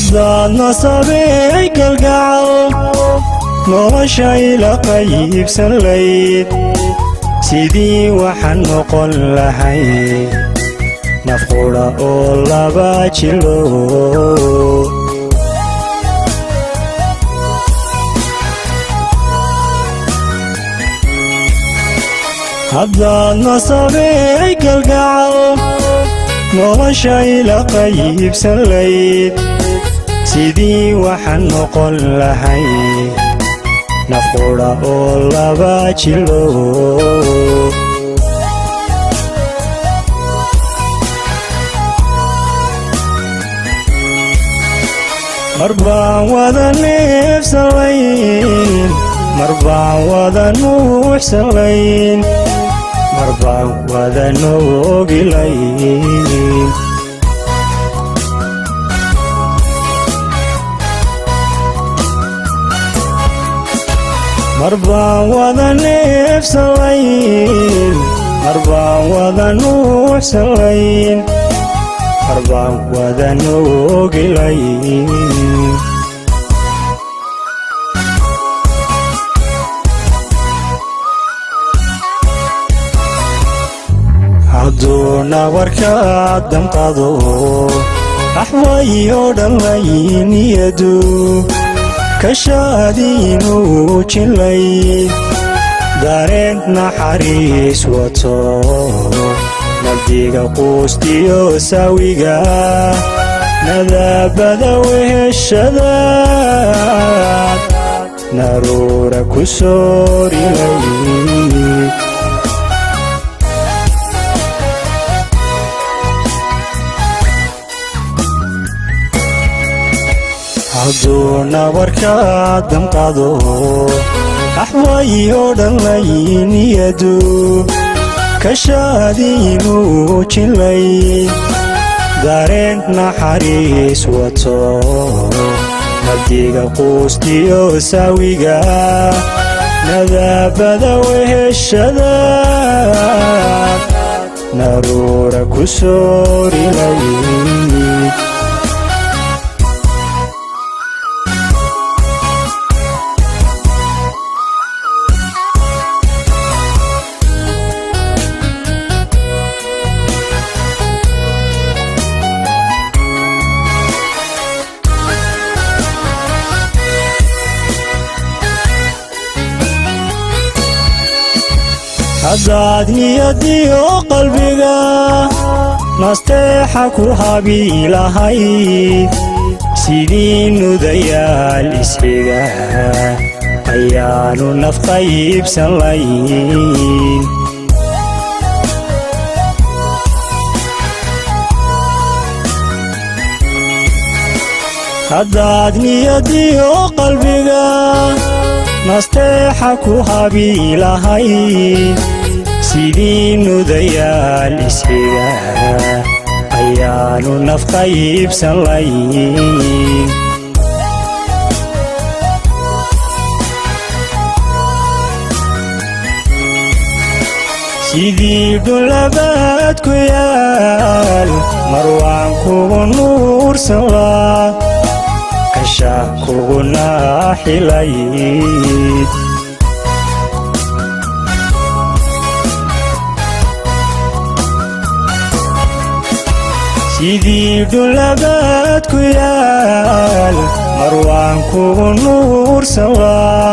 Haddaad nasabey kalgacal nolosha ila qaybsan layd, sidii waxaan noqon lahay nafqudha oo laba jilo. Haddaad nasabey kalgacal nolosha ila qaybsan layd, sidii waxaan noqon lahay nafqudha oo laba jilo. Mar baan wada neefsalayn, mar baan wada nuuxsalayn, mar baan wada noogilayn. Mar baan wada neefsalayn, mar baan wada nuuxsalayn, mar baan wada noogilayn. Hadduu nabarka damqado axwayoo dhammayniyadu kashaadiinuu jilay, dareen naxariis wato nabdiga quustiyo saawiga nadaabada weheshada naruura ku soorilay. Hadduu nabarka damqado axwayoo dhammayniyadu kashaadiinuu jilay, dareen naxariis wato nabdiga quustiyo saawiga nadaabada weheshada naruura ku soorilay. Haddaad niyadiyo qalbiga nasteexa ku habi lahayd, sidii nudayaal isxiga ayaanu naf qaybsan layn. Haddaad niyadiyo qalbiga nasteexa ku habi lahayd, sidii nudayaal isxiga ayaanu naf qaybsan layn. Sidii dhulabaad ku yaal mar waan kugu nuursan laa, kasha kugu naaxilayd. Sidii dhulabaad ku yaal mar waan kugu nuursan laa,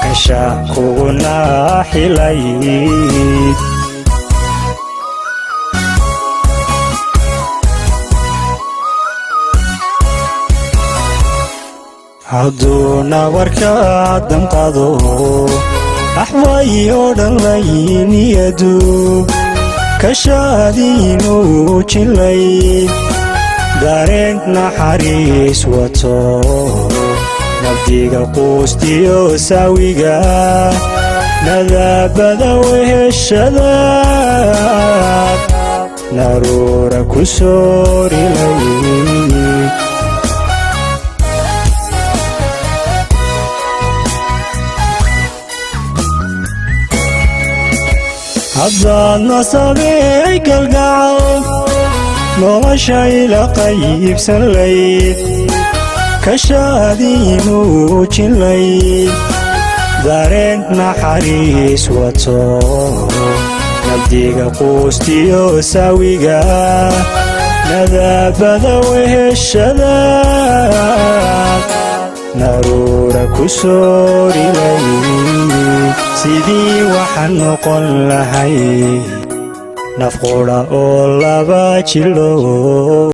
kasha kugu naaxilayd. Hadduu nabarka damqado axwayoo dhammayniyadu kashaadiinuu jilay, dareen naxariis wato nabdiga quustiyo saawiga nadaabada weheshada naruura ku soorilay. Haddaad nasabey kalgacal Nolosha ila qaybsan layd, kashaadii muujin layd, dareen naxariis wato, nabdiga quustiyo saawiga, nadaabada weheshada, naruura ku soorilay. Sidii waxaan noqon lahay naf qudha oo laba jilo.